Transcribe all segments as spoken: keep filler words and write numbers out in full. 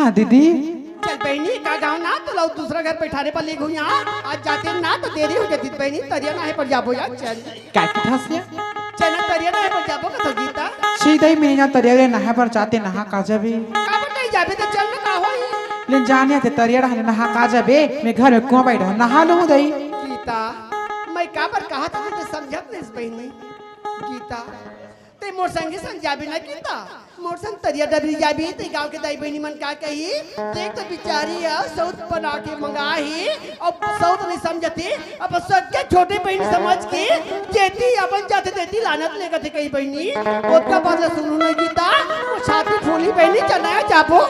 हाँ दीदी। चल बहिनी, का गाँव ना तो लो दूसरा घर बैठारे पर ले गई यहाँ। आज जाते ना तो देरी हो जाती बहिनी, तरिया नहाए पर जाबो यार। चल। काय कथस ये? चल ना, तरिया नहाए पर जाबो कथो गीता। सीधा ही मैं यहाँ तरिया ले नहाए पर जाते नहा का जाबे। का पर नहीं जाबे तो चल ना, का होई? लेकिन जाने ते तरिया डहर नहा का जाबे, मैं घर में कुआं बैठा नहा लूँ दई। गीता, मैं का पर कहा था तुझे समझत नहीं बहिनी। गीता, ते मोर संगे संग जाबे ना गीता, मोर संग तरिया डबरी जाबे, ते गाँव के दाई बहिनी मन का कही? देख तो बिचारी ह सौत बना के मंगा हे, अब सौत नहीं समझते, अब सच्चे छोटे बहिनी समझ के जेती अपन जाते तेती लानत लेगत हे कही बहिनी। ओतका बात ला सुनू ना गीता, वो छाती फूली बहिनी, चल ना जाबो।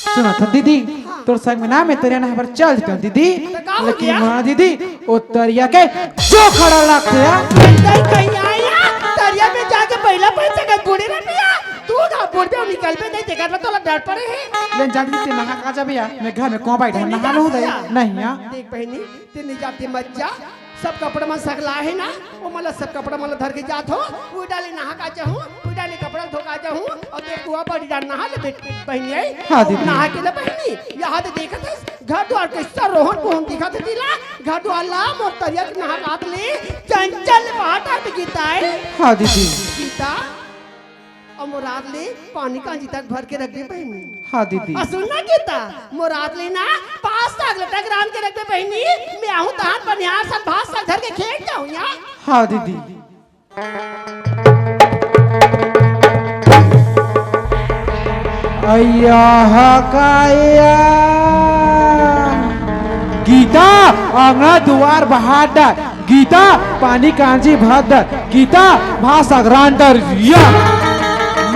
सुना था दीदी, हाँ। तोर संग में ना मैं तरिया नहाए बर चल देता हूँ दीदी। तो का हो लेकिन गया? वहाँ दीदी, ओ तरिया के जो खड़ा लागथे यार। नहीं कहीं आया, तरिया में जाके पहिला पैसा का बूढ़े ना पिया। तू ना बूढ़ पे निकल पे नहीं देखा, मैं तोला डर पड़े है। लेकिन जाके ते नहा का जाबे यार, मैं घर में कुआं बैठा नहीं नहा लूँ दई। नहीं यार। देख बहिनी, ते नहीं जाते मत जा। सब कपड़ा मन सगला हे ना, वो मन ला सब कपड़ा मन ला धर के जात हो, वो डाले नहा का जाहूँ, वो डाले कपड़ा धो का जाहूँ, और ते कुआं पर डाल नहा ले बेट-, बहिनी आई। हाँ दीदी। नहा के ना बहिनी, यहाँ तो देखत है, घर द्वार कैसा रोहन पोहन दिखत हे तिला, घर द्वार ला मोर तरिया के नहा रात ले, चंचल बाटा पे गीता है। हाँ दीदी। गीता, अउ मोर आद ले पानी कांजी तक भर के रख दे बहिनी। हाँ दीदी। अउ सुन ना गीता, मोर आद ले ना पाँच साग लटक रांध के रख दे बहिनी। मैं आहूँ तहान बनिहार सन भात साग धर के खेत जाहूँ या। हाँ दीदी। अय्या हा काया। गीता, अंगना दुआर बहार डार। गीता, पानी कांजी भर दर। गीता, भात साग रांध दर। या।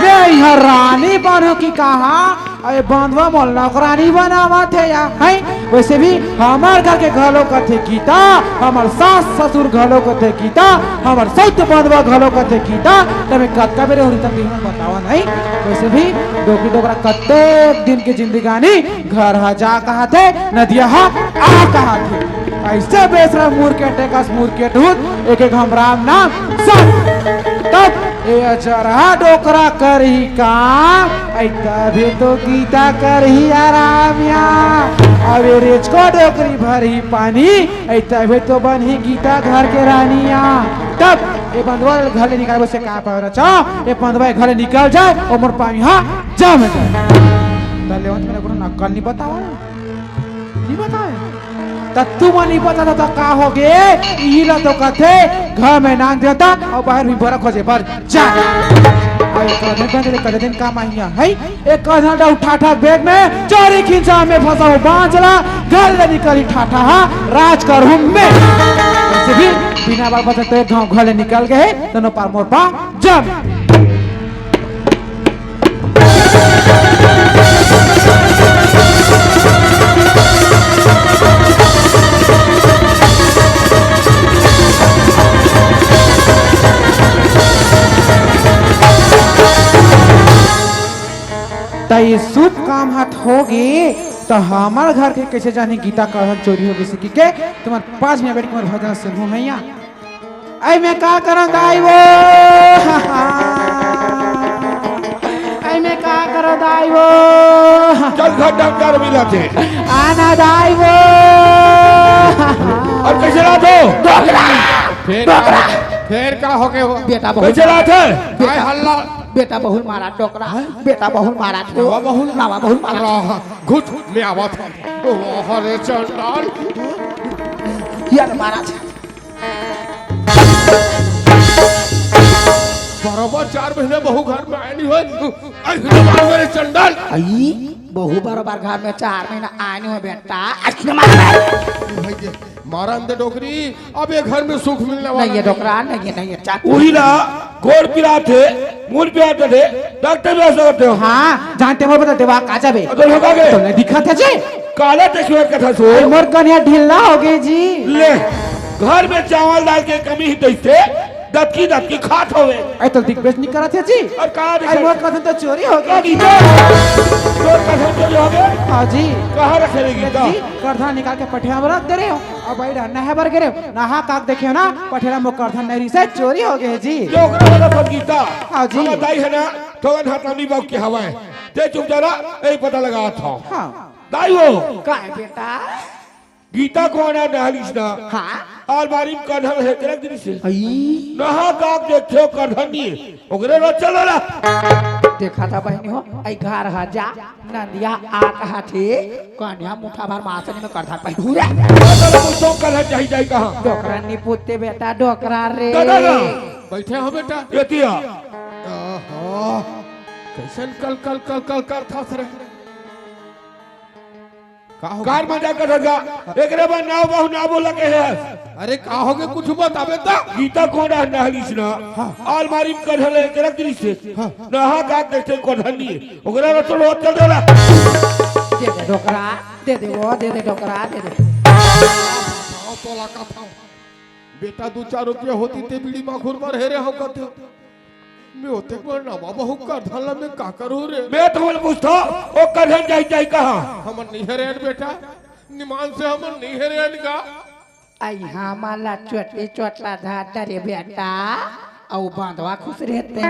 मैं इहाँ रानी बनहूँ कि कहाँ? अरे बंधवा मोला नौकरानी बनावत हे या, हैं? वैसे भी हमर घर के घलो कथे गीता, हमर सास ससुर घलो कथे गीता, हमर सौत बंधवा घलो कथे गीता। तमे कतका बेरे होरी तक बिहन बतावा नहीं। वैसे भी डोकरी डोकरा कतेक दिन के जिंदगानी, घर हा जा कहाथे, नदिया हा आ कहाथे। ऐसे बेसरा मुरकेट, एकास मुरकेट हुत, एक एक हम राम नाम सब। तब ए अजरहा डोकरा करही काम, ऐ तभे तो गीता करही आराम या। अब ए रेचको डोकरी भरही पानी, ऐ तभे तो बनही गीता घर के रानी या। तब ए बंधवा घर ले निकालबो से का पावे रचा, ए बंधवा घर ले निकल जाए, ओ मोर पानी हा जम जाए। त लेवंत में कोनो नक्कल नहीं बतावा। नहीं बताए। त तुमन नहीं पता था तो का हो गे? ई ला तो कथे, घर में नांग देता अउ बाहर भी बरक हो जे बर जा। आई कदे कदे कदे दिन काम आइया है। एक कदे डा उठा ठा बैग में चोरी खिंचा में फंसा हो बांचला, घर ले निकली ठाठा हा, राज कर हूँ मैं। वैसे भी बिना बाल बचत तो एक गाँव घर ले निकल गए, तनो पार मोर पा जम। त ये शुभ काम हाथ हो गे, त हमर घर के कैसे जानी गीता कहाँ चोरी हो गई के? तुम्हारे पास में बैठ के तुम्हारे भजन सुनू हैया। ऐ मैं का करंव दाई वो? ऐ मैं का करंव दाई वो? चल घर डंगर मिला थे। आना दाई वो। और कैसे रहा थे? डोकरा। फिर का, फिर का हो गए वो? बेटा बहुत कैसे रहा थे? बेटा, हल्ला। बेटा बहुत मारा डोकरा। हाँ? बेटा बहुत मारा थे। नवा बहुत? नवा बहुत मारा। रहा, घुट में आवा था। ओ, अरे चंडाल। यार मारा थे। बरोबर चार महीने बहू घर में आए नहीं होए। अरे बार मेरे चंडाल। आई, बहू बरोबर घर में चार महीना आए नहीं होए बेटा। अरे मारा। भाई दे, मारा अंदर डोकरी, अब ये घर में सुख मिलने वाला नहीं है नहीं। डोकरा, नहीं है, नहीं है, चाचा। उही ला, गोड़ पिरात हे, मुड़ पिरात हे, डॉक्टर भी ऐसा करते हो। हाँ, जानते हो बता देवा का जाबे। अगर होगा के? तो नहीं दिखा था जी। काला चश्मा का था सो। अरे मोर कन्या ढीला हो गई जी। ले, घर में चावल दाल के कमी ही तो इससे दबकी दबकी खात होवे। अरे तो दिग्बेज नहीं करा था जी। और कहाँ अरे दिखा? मोर कथन तो चोरी हो गई। चोर कथन चोरी हो गए? हाँ जी। कहाँ रखे रहेगी जी, करधा निकाल के पठिया में रख दे रहे हो। अब भाई नहा बर गे रेव, नहा काक देखे हो ना, पठेला मोर करधन नहरी से चोरी हो गए जी। जो ओकरा वाला फकीता, हाँ जी। हम बताई है ना, ठोगन हटानी बाबू के हवा है। ते चुप जा रा, ए पता लगात हंव। हाँ। दाई हो। का हे बेटा? गीता कोन ह नहालिस ना? हाँ। अलमारी म करधन ल हेतरक दिस हे। अई। नहा का के देखथंव करधन नइ हे। ओकरे रोज चल ला। देखत हस बहिनी हो, अई घर ह जा, नंदिया आत हथे, कनिहा मुठा भर मासनी में करधन पहिर। हुरे। चल, पूछथंव करधन जाही, जाही कहाँ? डोकरा नइ पूछते बेटा, डोकरा रे। दादा ना। बइठे हंव बेटा। एती आ। आहा, कइसन कल, कल, कल, कल करथस रे? का हो कार में जाकर रह जा। एकरे बर नाव बहू ना बोला के हे। अरे का होगे, कुछ बताबे त। गीता कोन ह नहालिस ना? हाँ। अलमारी म करधन ल हेतरक दिस हे। हाँ। नहा का के देखथंव करधन नइ हे। ओकरे रोज चल ला। दे दे डोकरा, दे दे वो, दे दे डोकरा, दे दे। बताओ तो ला का था। बेटा, दू चार रुपया होतिस ते बीड़ी माखुर बर हेरे हंव कथे। मैं ओतेक बड़ नवा बहू करधन ला मैं का करूं रे? मैं तो बोल पूछथंव, ओ करधन जाही, जाही कहाँ? हमन नइ हेरेन बेटा, निमान से हमन नइ हेरेन गा। अई हमन ला चोटी चोटला धर डरे बेटा, अउ बांधवा खुश रहिथे।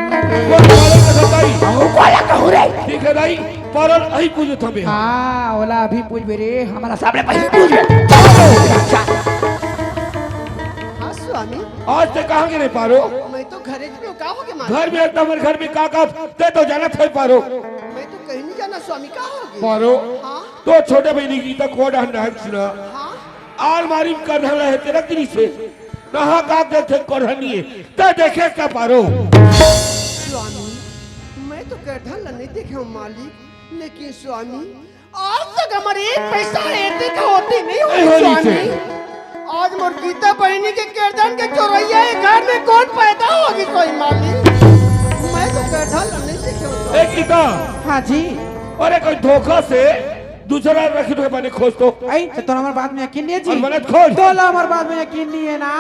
वो बोले तो दाई। अउ बोला कहूं रे? ठीक हे दाई, पारो ल अभी पूछथंव बे। हाँ, ओला अभी पूछबे रे, हमला सबले पहिली पूछबे। अच्छा। हाँ स्वामी। आज ते कहाँ गे रे पारो? मैं तो घरे में हंव, का होगे मालिक? घर में हंव त हमर घर में का का, ते तो जानत हस पारो। मैं तो कहीं नइ जानंव स्वामी, का होगे? पारो, हाँ? तोर छोटे बहिनी गीता कोन ह नहालिस ना? हाँ? अलमारी म करधन ल हेतरक दिस हे। नहा का के देखथंव करधन नइ हे। ते देखे हस का पारो? स्वामी, मैं तो करधन ला नइ देखे हंव मालिक, लेकिन स्वामी, आज तक हमर एक पैसा एती का ओती नइ होय, नइ होय स्वामी। आज मोर गीता बहिनी के करधन के चोरइया ए घर में कोन पैदा होगे कोई मालिक? मैं तो करधन ला नइ देखे हंव। ए गीता। हाँ जी। अरे कोई धोखा से दूसरा रख दो बने खोज तो। अई, त तोला हमर बात में यकीन नइ हे जी? अउ मन्नत खोज। तोला हमर बात में यकीन नइ हे ना?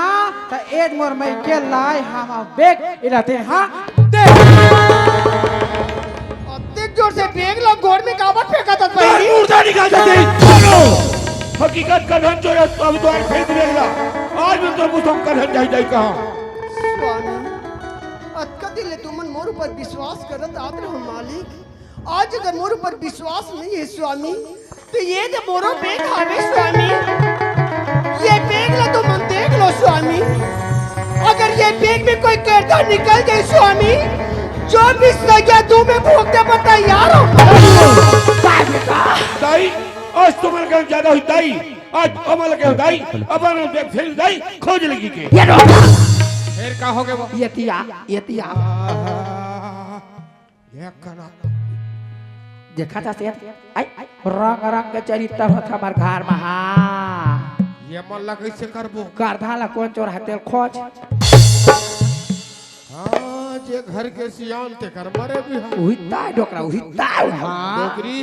त ए मोर मइके लाय हंव बेग, एला ते हा दे। अतेक जोर से बेग ला गोड़ में काबर फेंकत हस बहिनी? मुर्दा निकाल देते। चलो। हकीकत करधन चोरइया, अब तो आज फेंक देला। आज मैं तो पूछथंव करधन जाही, जाही कहाँ? स्वामी, अतका दिन ले तुमन मोर ऊपर विश्वास करत आत रहो मालिक, आज अगर मोर ऊपर विश्वास नइ हे स्वामी, त ए दे मोरो बेग हावे स्वामी। ए बेग ला तुमन देख लो स्वामी। अगर ए बेग में कोई करधन निकल जाय स्वामी, जो भी सजा दूं मैं भुगते बर तैयार हंव। दाई, आज तुमन कर ज्यादा होही दाई, आज हमन ल कहे दाई, अपन बेग फेर दाई, खोज लेगी के। ए रो। फेर का होगे वो? एती आ, एती आ। एक कनक। देखत हस सेठ, अई, रंग रंग के चरित्र होत हमर घर म, हाँ। ए मन ला कइसे करबो? करधन ला कोन चोरही तेला खोज। हाँ, जे घर के सियान तेकर मरे भी हाँ। उही ताय डोकरा, उही ताय, हाँ। डोकरी,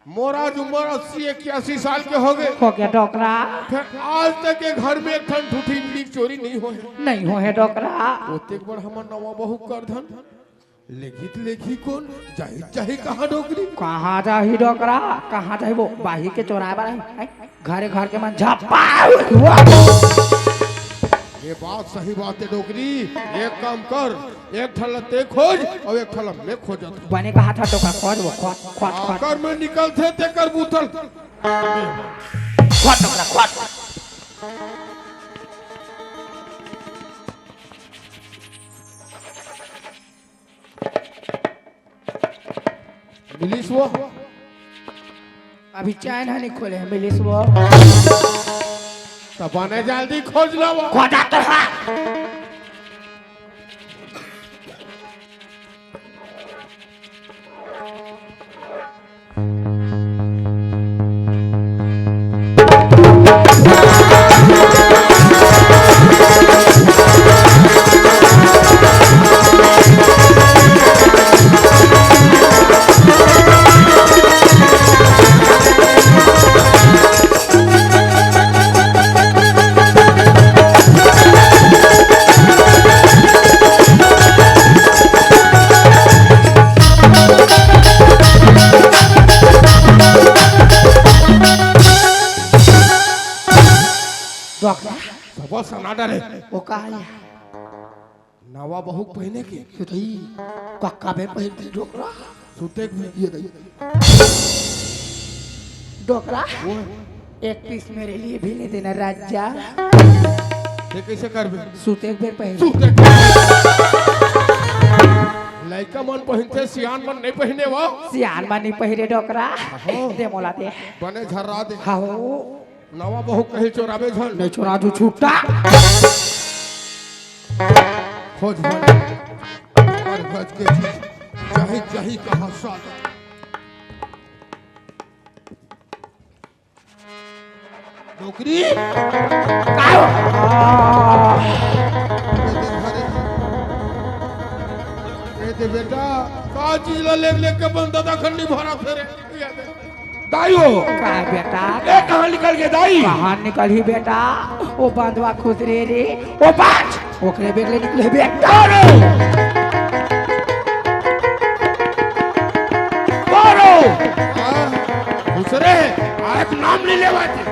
मोर आज उमर अस्सी इक्यासी साल के होगे। होगे डोकरा। फेर आज तक ए घर में एक ठन ठूठी बीड़ी चोरी नइ होय हे। नइ होय हे डोकरा। ओतेक बड़ हमर नवा बहू करधन। लेगही त लेगही कोन? जाही त जाही कहाँ डोकरी? कहाँ जाही डोकरा? कहाँ जाही वो? बाहिर के चोराय बर आही। हैं? घरे घर के मन झपा। ए बात सही बात हे डोकरी। एक काम कर, एक ठन ल ते खोज अउ एक ठन ल मैं खोजत हंव। बने कहा था डोकरा, खोज वो, खोज, खोज, खोज। आकर में निकलथे तेकर बूता ल। खोज डोकरा, खोज। मिलिस वो? अभी चैन ह नइ खोले हे, मिलिस वो? त बने जल्दी खोज ला वो। खोजा तो हा। डोकरा। सबो सना डरे। वो का है? नवा बहू पहिने के। ये तो ही कक्का में पहिन के डोकरा। तू देख भी ये देख। डोकरा, वो एक पीस मेरे लिए भी नहीं देना राजा। ये कैसे करबे? सूते के बेर पहन। सूते के। लइका मन पहिनथे, सियान मन नहीं पहिने वो। सियान मन नहीं पहिरे डोकरा। हाँ। दे मोला दे। बने झर्रा दे। हाँ हो। नवा बहू कहीं चोराबे झन। नहीं चोरा दू छुट्टा। खोज भन। और भज के चीज। चाही, चाही कहाँ साल। डोकरी? कायो? ए दे बेटा, का चीज ला लेग लेग के बन दादा खन्नी भरा फेरे? दाई हो। का बेटा? ए, कहाँ निकल गे दाई? कहाँ निकलही बेटा? वो बंदवा खुसरे रे, वो बाज, ओकरे बेग ले निकले बेटा। अरे! पारो! हाँ, खुसरे, आज नाम नहीं लेवा थे।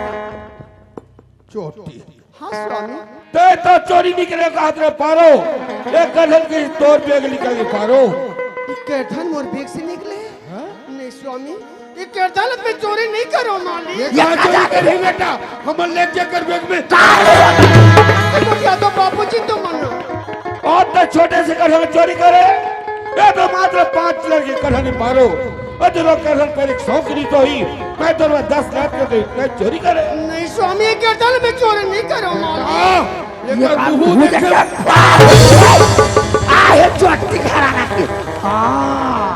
चोटी। हाँ स्वामी। ते तो चोरी नहीं करे कहा तेरे पारो। एक गधन की तोर बेग निकल के पारो। ये करधन मोर बेग से निकले? हाँ? नहीं स्वामी, ये करधन में चोरी नहीं करो मालिक। ये कहाँ चोरी करी बेटा? हम ले जाकर बेग में। तो क्या तो बापू जी तो मनो। और तो छोटे से करधन चोरी करे। ये तो मात्र पाँच लड़के करधन पारो। अरे तेरा करधन पर एक सौ की तो ही, मैं तो दस लाख के दे, मैं चोरी करे। नहीं स्वामी, ये करधन में चोरी नहीं करो मालिक। हाँ, ये ये कर काम मुंह मुझे देखे। क्या? आ, ये चोटी घराना की। हाँ।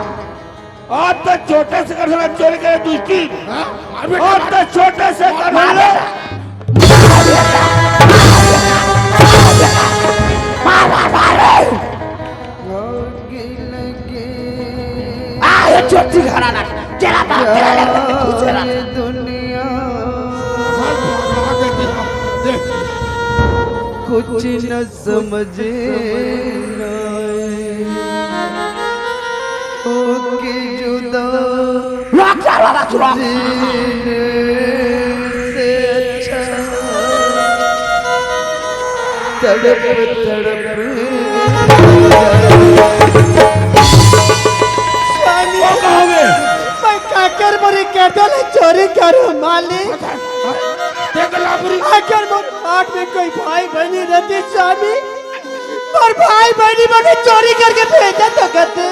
और तो छोटे से करधन चोरी करे दुष्टी। हाँ? अरे और तो छोटे से करधन। मारा, मारा। आ, ये चोटी घराना, तेरा बाप, तेरा बाप, तेरा बाप। दुनिया कुछ न समझे ना, होके जुदा। रोक, रोक, रोक, रोक। जीने से अच्छा तड़प तड़प। स्वामी, वो कहाँ गए? मैं काकर मोर करधन ला चोरी करो मालिक। देख लाबरी। अगर मोर हाथ में कोई भाई बहनी रहती स्वामी, मोर भाई बहनी मन चोरी करके भेजा तो करते।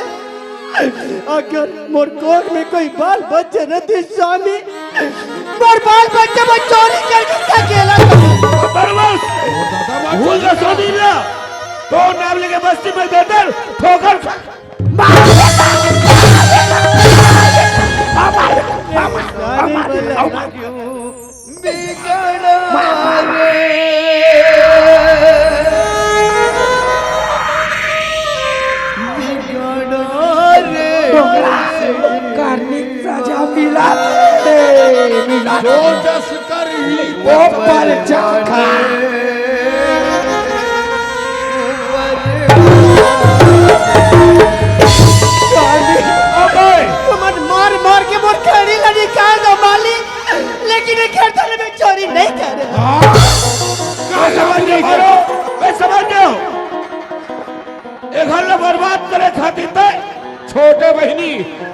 अगर मोर कोख में कोई बाल बच्चे रहते स्वामी, मोर बाल बच्चे मैं चोरी करके सकेला तो। बरबस, भूल जा सोनी ला। तो नाम लेके बस्ती में बेदर ठोकर खा। डोकरा, करनी सजा मिला दे, मिला दे। जो जस कर ही वो पर जाखा। अबे! तुमन मार मार के मोर खड़ी ला निकाल दो मालिक, लेकिन ये करधन में चोरी नहीं करे। हाँ? कहाँ समझ गए हो? मैं समझ गया हूँ। ए घर ला बर्बाद करे खातिर ते छोटे बहिनी,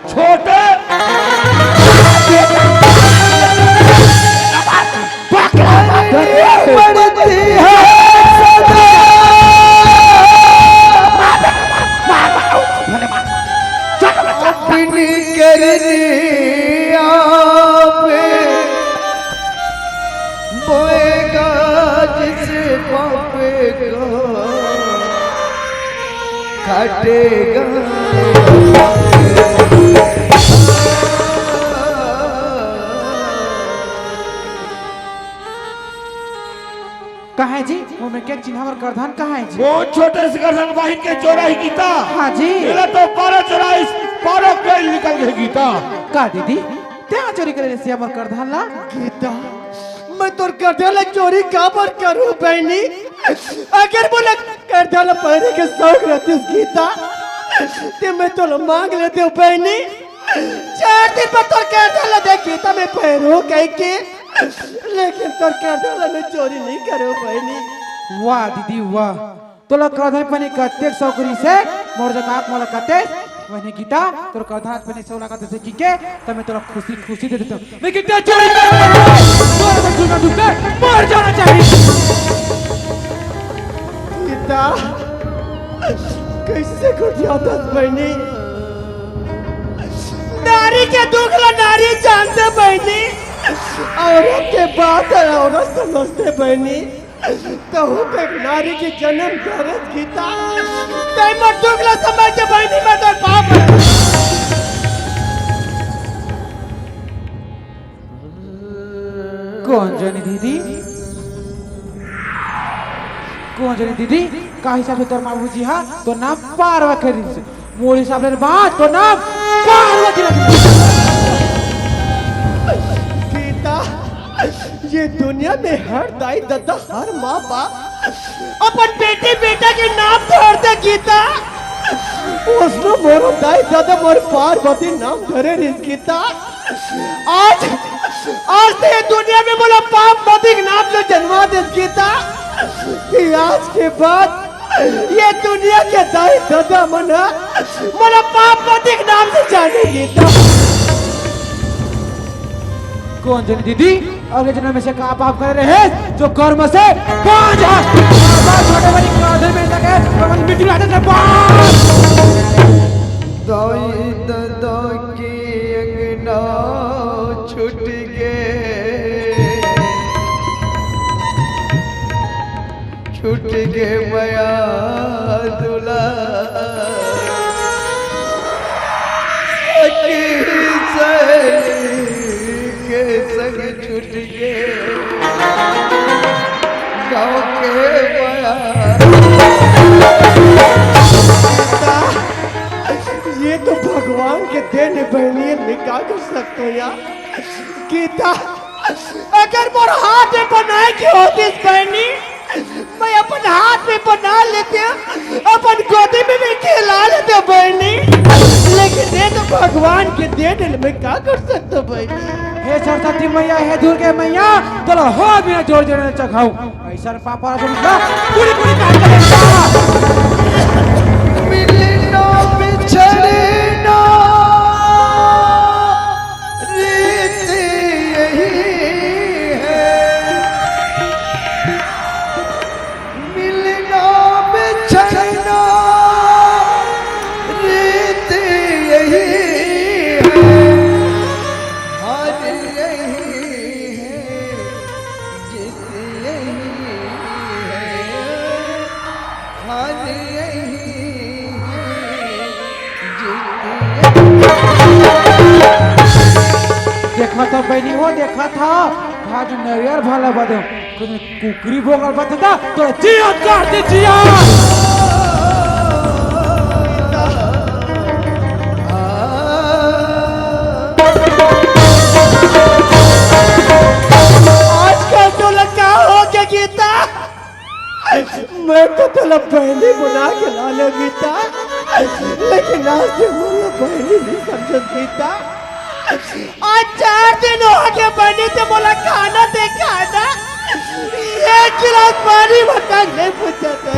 छोटे पड़ती है सदा अपनी करनी आप बोएगा जिस पापे को काटेगा। कहाँ है जी? वो मैं क्या चिन्हा बर करधन कहाँ है जी? वो छोटे से करधन बाहिन के चोरा ही गीता। हाँ जी। मेरा तो पारा चोरा इस पारो के निकल गए गीता। का दीदी? तें चोरी करे से हमर करधन ला? गीता, मैं तोर करधन ला चोरी काबर करूं बहिनी? अगर मोला करधन ला पहिरे के शौक रहतिस गीता, ते मैं तोला मांग लेतेंव बहिनी। चार दिन बर तोर करधन ला दे गीता मैं पहिरूं कहिके, लेकिन तोर करधन ला मैं चोरी नहीं करूं बहिनी। वाह दीदी वाह, तोला करधन पहिरे के अतेक शौक रहिसे, मोर जमात मोला कते वने गीता, तोर कथा बने सौला का तसे की के, त मैं तोला खुशी खुशी दे देता हूँ। लेकिन ते चोरी कर, तोर मन सुना दुख, मर जाना चाहिए। गीता, कैसे गोठियाथस बहिनी? नारी के दुख ला नारी जानथे बहिनी, औरत के बात औरत समझथे बहिनी। तहूँ के नारी के जन्म धरेस गीता, तैं मोर दुख ला समझ के बहिनी मैं तोर पाँव परत हँव। कोन जनी दीदी, कोन जनी दीदी, का हिसाब से तोर माँ बाबूजी हा तोर नाम पार्वती रखिस? मोर हिसाब ले बात तोर नाम पार्वती रखिस। गीता, ये दुनिया में हर दाई ददा, हर माँ बाप अपन बेटी बेटा के नाम धरथे गीता। ओसनो मोरो दाई ददा मोर पार्वती नाम धरे रिहिस गीता। आज, आज ते ये दुनिया में मोला पार्वती के नाम से जनवा देस गीता। कि आज के बाद ये दुनिया के दाई ददा मन ह मोला पार्वती के नाम से जाने गीता। कोन जनी दीदी, अगले जन्म में से का पाप करे रहे जो कर्म से बाँझ हा? बार-बार छोटे बड़ी क्लास में तक है, पर मन मिट्टी लाते से बाँझ। दाई ददा के अंगना छूट गे, छूट गे मया दुलार। सखी सहेली के संग छूट गे गाँव के मया। ये तो भगवान के देन हे बहिनी, मैं का कर सकता हूँ यार। गीता, अगर मोर हाथ में बनाए के होतिस बहिनी, मैं अपन हाथ में बना लेते, अपन गोदी में भी खेला लेते बहिनी। लेकिन ये तो भगवान के देन हे, मैं का कर सकता हूँ बहिनी? हे सरस्वती मैया, हे दुर्गे मैया, तोला हो बिना जोर जोर नइ चघाऊं। अइसन पापा ला सुन ला, पूरी पूरी काट के देखा। मिलना बिछड़ना रीत यही है। मिलना बिछड़ना रीत यही है। हार यही है, जीत यही है। हार यही है, जीत यही है। देखा था बहिनी, वो देखा था, आज नरियर भाला बदम। कुकरी बोकल बतता, तोरा जियत काट दे, जियत। आजकल तोला का हो गया गीता? मैं तो तोला बहिनी बना के लाने गीता, लेकिन आज ते मोला बहिनी नहीं समझत गीता। आज चार दिन हो गए बहिनी, ते मोला खाना दे, खाना। एक गिलास पानी बता नहीं पूछा ते।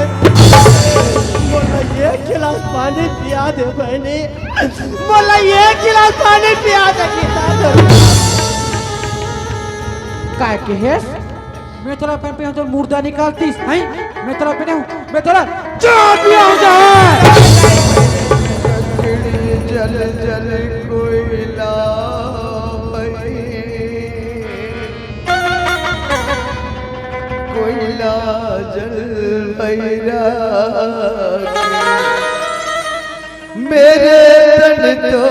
मोला एक गिलास पानी पिया दे बहिनी, मोला एक गिलास पानी पिया दे, पिया दे। काय कहेस? मैं तोला पहन पे हूँ तो मुर्दा निकालतीस, हैं? मैं तोला पहने हूँ, मैं तोला चाट लिया हो जाए। लकड़ी जल जल कोयला बने, कोयला जल बैरागी। मेरे तन तो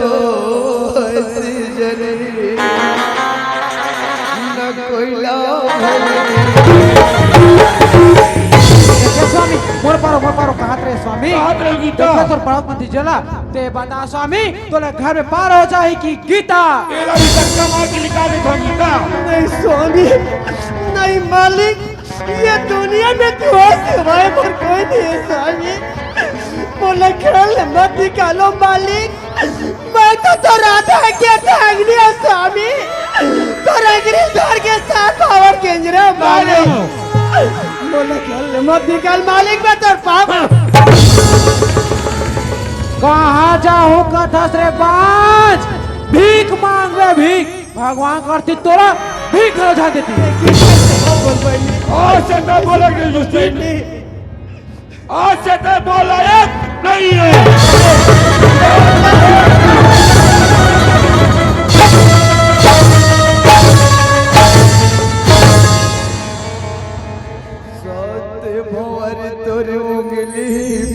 हंस जले, न कोयला भले। ए स्वामी, मोर पारो, मोर पारो, कहाँ रे स्वामी? कहाँ रे गीता? देखो तोर पड़ोस में दीजला, ते बता स्वामी, तोला घर में पार हो जाए कि गीता? तेरा भी धक्का मार के निकाल देता गीता। नहीं स्वामी, नहीं मालिक, ये दुनिया में तुँहर सिवाय मोर कोई नहीं है स्वामी। मोला घर ले मत निकालो मालिक। मैं तो तोर आधा के धांगनी हँव स्वामी। तोर अंगरी धर के सात पावर केंजरा मालिक। मोला घर ले मत निकाल मालिक, मैं तोर पाँव। कहाँ जाहूँ कथस रे बांझ? भीख मांग रे भीख। भगवान करती तोला भीख घलो झन देती। आज से तैं बोला कि जुस्ती, आज से तैं बोला एक नहीं है। सात भंवर तोर उंगली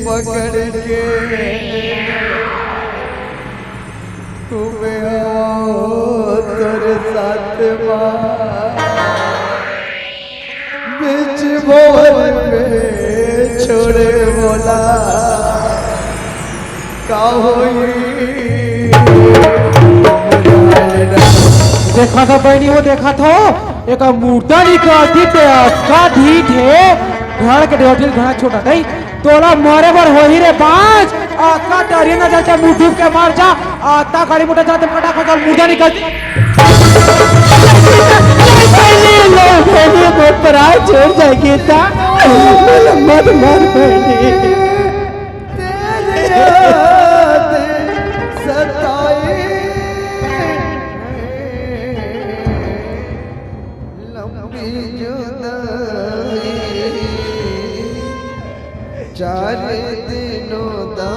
पकड़ के घूमे हवं तोर साथ मा। बीच भंवर में छोड़े मोला का होई? देखत हो बहिनी, वो देखत हो, एक मुर्दा निकलती ते अतका ढीठ हे, घर के देवटी घना छोटा नहीं, तोला मरे बर होही रे बांझ, अतका डरिया नजर से मुंह डूब के मर जा, अतका गाड़ी मोटर चलाते फटाफट और मुर्दा निकल। पहले लोग पहले मोर पराय छोड़ जाएगी ता, मत मर बहिनी। तेरी याद सताई, लंबी जुदाई, चार दिनों दा